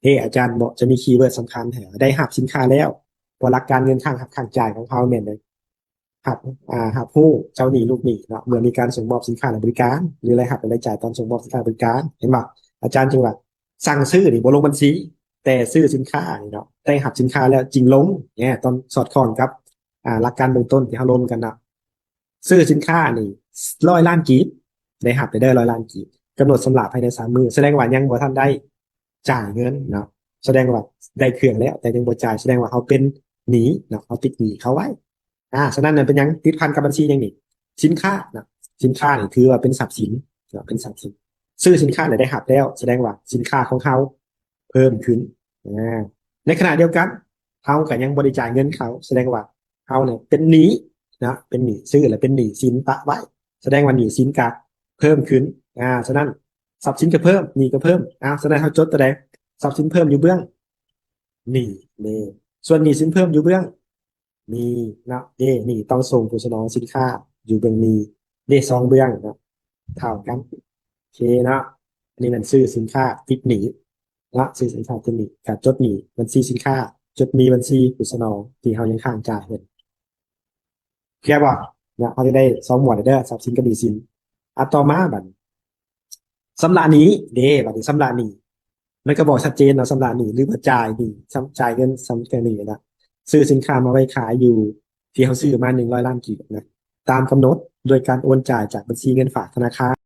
ເອີ ອາຈານເນາະ ຈະມີຄີເວີດສຳຄັນໃຫ້ ໄດ້ຮັບສິນຄ້າແລ້ວ ເພາະຫຼັກການເງິນຄ້າງຮັບຄ້າງຈ່າຍຂອງເຮົາແມ່ນ ຮັບ ອ່າ ຮັບຮູ້ເຈົ້າໜີ້ລູກໜີ້ເນາະ ເມື່ອມີການສົ່ງມອບສິນຄ້າ ແລະ ບໍລິການ ຫຼື ລາຍຮັບ ແລະ ລາຍຈ່າຍຕອນສົ່ງມອບສິນຄ້າ ແລະ ບໍລິການ ເຫັນບໍ່? ອາຈານຈຶ່ງວ່າ ສັ່ງຊື້ນີ້ບໍ່ລົງບັນຊີ ແຕ່ຊື້ສິນຄ້ານີ້ເນາະ ໄດ້ຮັບສິນຄ້າແລ້ວຈຶ່ງລົງ ແນ່ ຕ້ອງສອດຄ່ອງກັບ ອ່າ ຫຼັກການເບື້ອງຕົ້ນທີ່ເຮົາລົມກັນເນາະ. ຊື້ສິນຄ້ານີ້ຮ້ອຍລ້ານກີບ ໄດ້ຮັບໄດ້ເດີຮ້ອຍລ້ານກີບ ກຳນົດຊຳລະພາຍໃນສາມມື້ ສະແດງວ່າຍັງບໍ່ທັນໄດ້ຈ່າຍເງິນເນາະ ສະແດງວ່າໄດ້ເຄື່ອງແລ້ວ ແຕ່ຍັງບໍ່ຈ່າຍ ສະແດງວ່າເຮົາເປັນໜີ້ເນາະ ເຮົາຕິດໜີ້ເຂົາໄວ້. ອ່າ ສະນັ້ນເປັນຫຍັງຕິດພັນກັບບັນຊີຫຍັງນີ້? ສິນຄ້າເນາະ ສິນຄ້ານີ້ຖືວ່າເປັນຊັບສິນເນາະ ເປັນຊັບສິນ ຊື້ສິນຄ້າແລ້ວໄດ້ຮັບແລ້ວ ສະແດງວ່າສິນຄ້າຂອງເຮົາເພີ່ມຂຶ້ນ. ອ່າ ໃນຂະນະດຽວກັນ ເຮົາກໍຍັງບໍ່ໄດ້ຈ່າຍເງິນເຂົາ ສະແດງວ່າເຮົາເນຍເປັນໜີ້ເນາະ ເປັນໜີ້ ຊື້ແລ້ວເປັນໜີ້ສິນປະໄວ້ ສະແດງວ່າໜີ້ສິນກໍເພີ່ມຂຶ້ນ. ອ່າ ສະນັ້ນຊັບສິນກໍເພີ່ມ ໜີ້ກໍເພີ່ມ. ອ້າວ ສະນັ້ນເຮົາຈົດຕົວໃດ? ຊັບສິນເພີ່ມຢູ່ເບື້ອງໜີ້ເດ້ ສ່ວນໜີ້ສິນເພີ່ມຢູ່ເບື້ອງ ໜີ້ເນາະ ເດ້ ໜີ້ຕ້ອງສົ່ງຜູ້ສະໜອງສິນຄ້າຢູ່ເບື້ອງໜີ້ ເດ້ ສອງເບື້ອງເນາະ ເທົ່າກັນ ໂອເຄເນາະ. ອັນນີ້ແມ່ນຊື້ສິນຄ້າຕິດໜີ້ເນາະ ຊື້ສິນຄ້າຕິດໜີ້ ກະຈົດໜີ້ບັນຊີສິນຄ້າ ຈົດໜີ້ບັນຊີຜູ້ສະໜອງທີ່ເຮົາຍັງຄ້າງຈ່າຍເພິ່ນ ເຂົ້າໃຈບໍ່ເນາະ? ເຮົາຈະໄດ້ສອງໝວດເດີ ຊັບສິນກັບໜີ້ສິນ. ອ່ະ ຕໍ່ມາບັດ ຊຳລະໜີ້ເດ້ ບັດນີ້ຊຳລະໜີ້ ມັນກໍບອກຊັດເຈນເນາະ ຊຳລະໜີ້ ຫຼືວ່າຈ່າຍໜີ້ ຊຳ ຈ່າຍເງິນຊຳລະໜີ້ນະ ຊື້ສິນຄ້າມາໄວ້ຂາຍຢູ່ທີ່ເຮົາຊື້ມາໜຶ່ງຮ້ອຍລ້ານກີບນະ ຕາມກຳນົດ ໂດຍການໂອນຈ່າຍຈາກບັນຊີເງິນຝາກທະນາຄານ